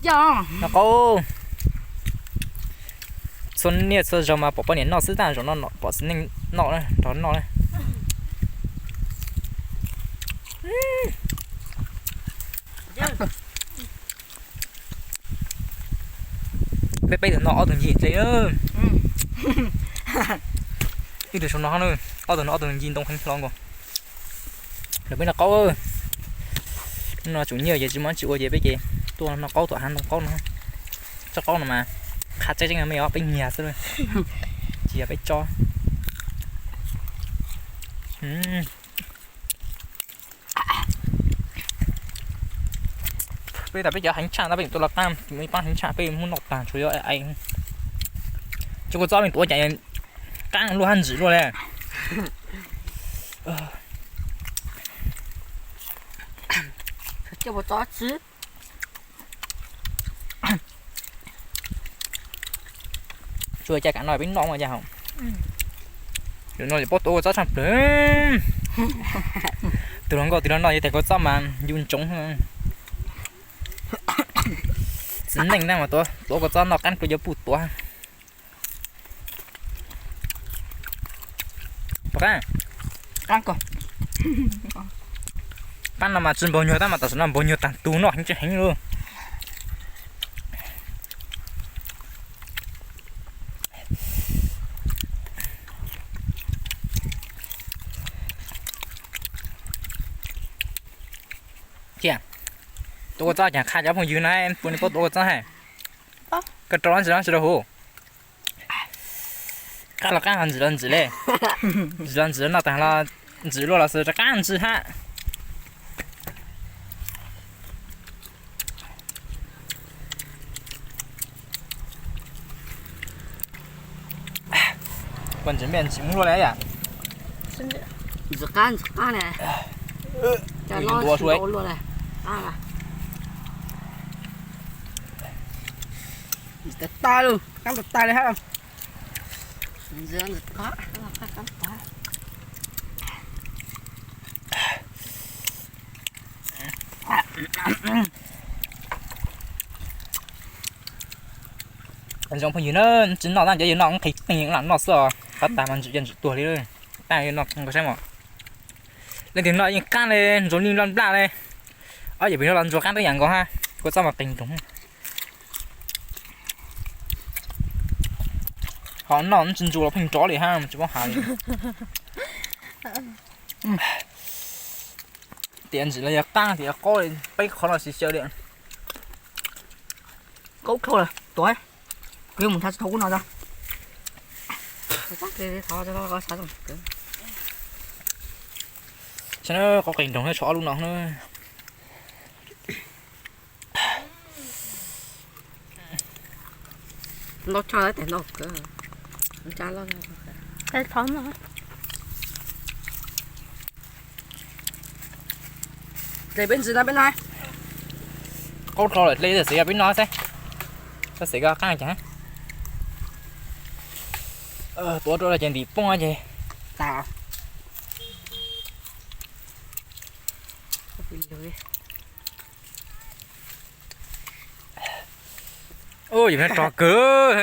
Noj qaub. Txhua niaj txhua zaus mas pom poj niam noj xwb, tab zaum no pom txiv neej noj, nrog noj na. Peb peb tug noj ob tug ncig dle. Ib tug saum no, ob tug no ob tug ncig ntoo heev hlo nkaus. Lawv peb noj qaub. Hnub no tsum nyiaj ces tsis muaj dab tsi ua ces peb ces tuaj noj qaub tom hav ntoo qaub no. Tsob qaub no mas qhab tseeb tseeb me os, peb nyiag xwb, tsis yog peb tso. Peb tas peb cov heev tshaj ntag, peb tuaj lawv qab, ib qab heev tshaj peb muab noj tag tshuav yuav ai. Cov kua txob me tuav cas qab luaj hab ntsim luaj li. Tsuas cai kam no peb noj mas cas hauv. Yus no yus paub tuav kua txob tshaj plaws. Tus hluas nkauj twg los noj yus tes kua txob mas yus ntsoov. Txiv neej ntag mas tuav, tuav kua txob noj qab dua cov puj tuav. Qab no mas tsis npaug nyuag tab mas tam sim no npaug nyuag tag tus noj heev tsis heev lauj. Cia, tuav kua txob cas qha cov phooj ywg na, puas nej paub tuav kua txob hais? Koj rau ntsis no tsis rau huv. Qab los qab, ntsim los ntsim li. Ntsim los ntsim, noj tag los ntsim luaj los xwb rov qab ntsim hab. Kua ntsim me ntsim mus luaj li yam. Ntsim qab ntsim qab ne. Cas no ntsim luaj li. Ntsim tas tas li, qab tas tas li hab. Zoo phooj ywg na, tsis noj tab cov yawg noj qhis teej lam noj xwb os, qab tas mas ntsim cov ntsim tuag li. Tab yawg noj nkaus saib mos. Leej twg noj yeej qab li, ntsuas li loj nplaj li. Ob yawm pem no los ntsuas qab tib yam nkaus hab, kua txob mas qis nroog. Ho noj tsis ntsuas los pheej nrov li hab, tsis paub has li. Tias ntsim los yog qab tias qaub li, peb qhov no xyaw xyaw li. Qaub dhau lawm, tuav, kuv yuav mus nrhav tsis tau ub no tso. Saib qaub qis nroog na, tshuav ob lub no na. Ntau tshaj tes ntau kawg. Dle peb ntsis no peb noj. Qaub dhau lawm dle, tab sis peb noj xwb. Tab sis koj qab cas tuav rau ces ntim poob ces tas. Ub, yus rog kawg.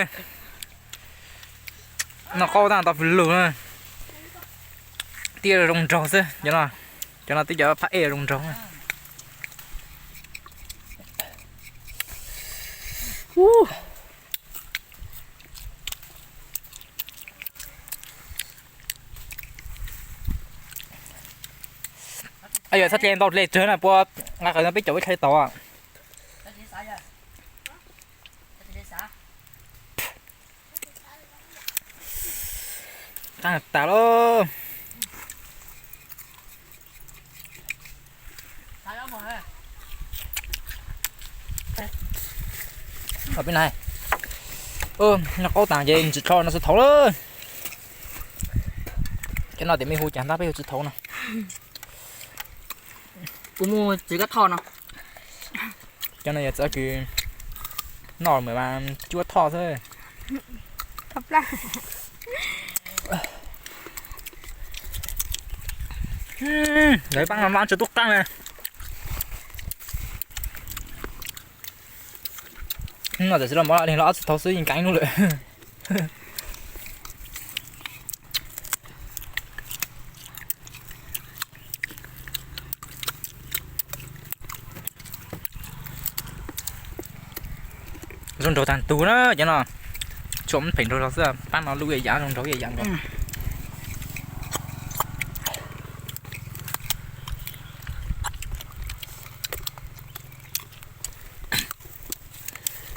Noj qaub tab tau pw lug na. Tib zoo nraug xwb cov no, cov no tib cov phab ej zoo nraug. Yog txhob dle ntau dle tsawg na puas nqa qhov no peb caum ib thaij tau. Qab tas lawm. Peb na, noj qaub tas ces ntsim dlho no tsis thaum lawm. Cov no tias me hu cas ntab peb hu tsis thaum no. Kuv mus txiv kab thoj no. Cov no yog txawv kws noj mas cuab thoj xwb. Lawv paab no mab tsis tub qaab na. No tam sim no mov li los ob txhiab thaum xwb yeej kav ib hnub lawm. Zoo nraug tag tug na cov no. Tsuas muab phem nraug los xwb, pab no lub yam zoo nraug yam nkaus.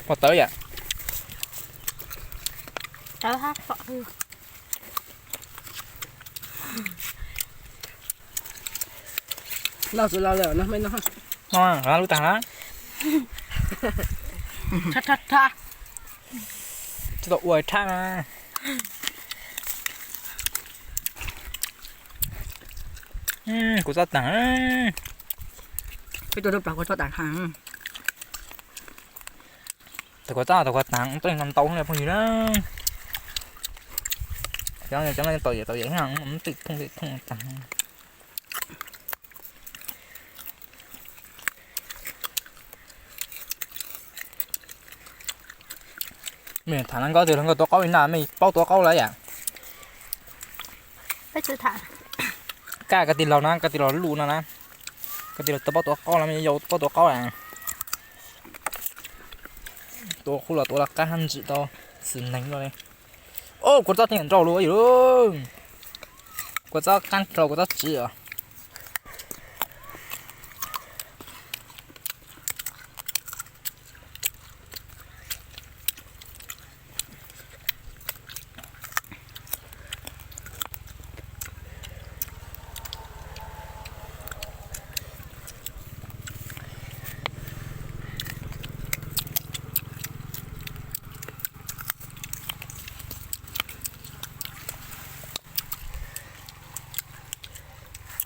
Pom tawv yam. Lub tag na. Tsis tau ua thaj na. Kuv txob tag. Tau kuv txob tau kuv tag, tej no ntau phooj ywg na. Cov no tau yam tau yam, twm thooj twm thooj tag. Mej tham hluas nkauj twg hluas nkauj tuav qaub li na, mej paub tuav qaub lawm yam. Koj tij laug na, koj tij laug Luj no na, koj tij laug tau paub tuav qaub los mej yuav paub tuav qaub na. Tuav qub los tuav los qab hab ntsim tau xwm neeg luaj li. Os, kuv txob teeb nrau lawm yom. Kuv txob qab nrau kuv txob tsiv os.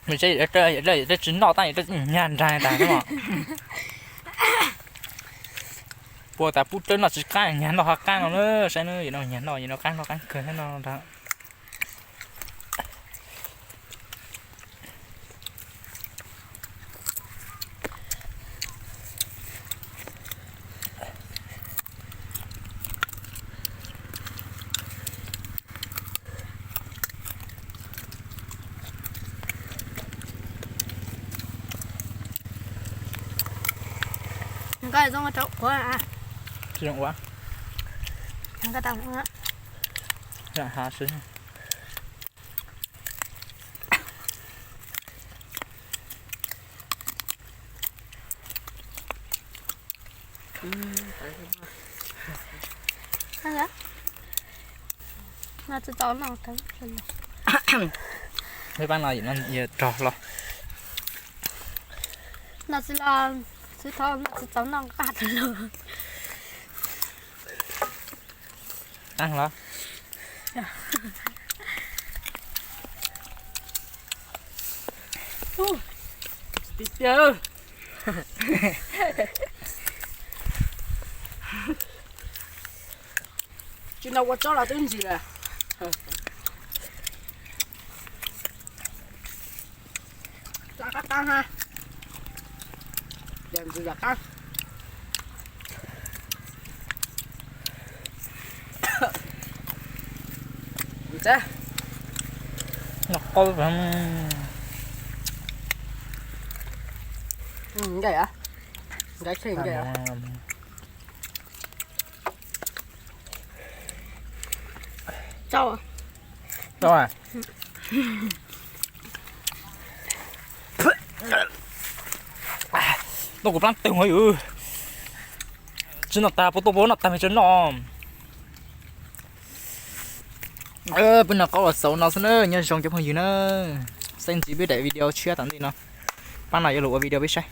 Mej seb, tej tsis noj tab yam nyag nraag tas no. Puag tas pub dawb noj tsis qab, nyag noj ho qab no na, saib na, yam no nyag noj, yam no qab noj qab kawg thiab no ntag. Nkoj zoo ua rau quav. Tsis zoo ua. Nkoj tau ua. Zoo ha xwb. Peb pab no yog rog los. No tsis los, tsis tau, no tsis tau noj nqaj tau los. Qab los. Tis tiag. Tsis no ua tsob los twb ntsim lawm. Qab qab ha. Yog ntsim yog qab. Noj qaub. Nkaj, nkaj. Tau. Noj kuv plab twg ua yus. Tsis noj tag puas tuaj puas noj tag mej tsis noj. Peb noj qaub los xaus no xwb na, nyob zoo cov phooj ywg na. Saib ntxiv peb daim video tshiab tom ntej no. Pab no yuav lug ua video peb saib.